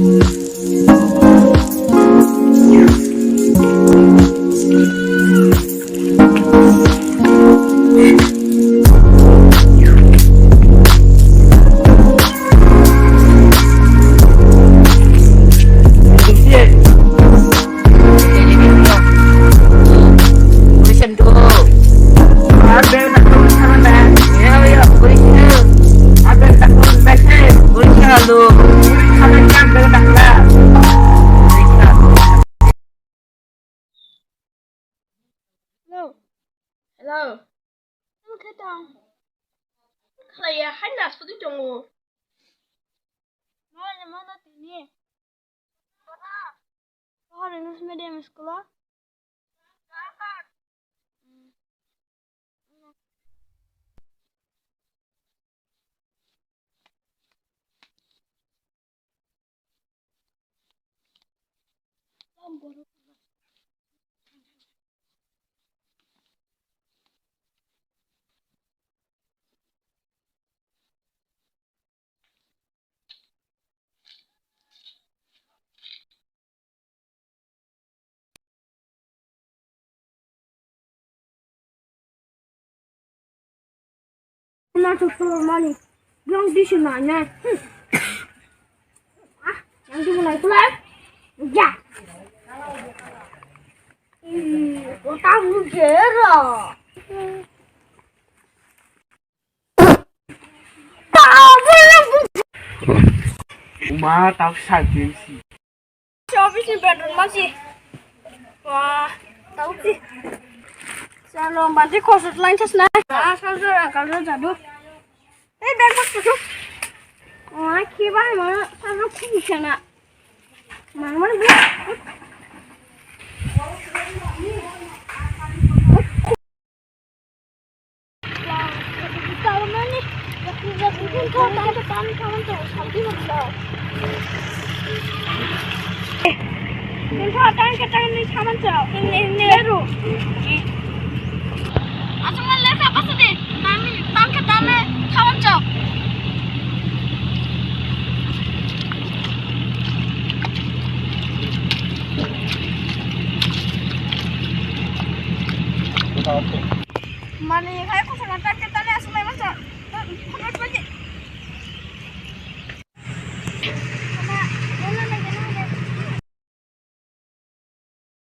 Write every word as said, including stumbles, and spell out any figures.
Hello. Hello. Ano khe tong? Khlaiya, hai na sudi tongo. Mano, mano tini. Bohor English medium school o. Mani, yang di sini nanya. Ah, yang di mana itu lah? Ya. Ih, kota mujera. Uma tak sakin si. Office ni bedroom ma si. Wah, tahu si. Salo banti khosot lain sas na. Ah, salo angkal jadu. Eh, bag bag tutup. Wah, kibai mana salo khusana. Mana mana bela. Mani hai khosona tak ke tane asumai masa. Khosona tak ke.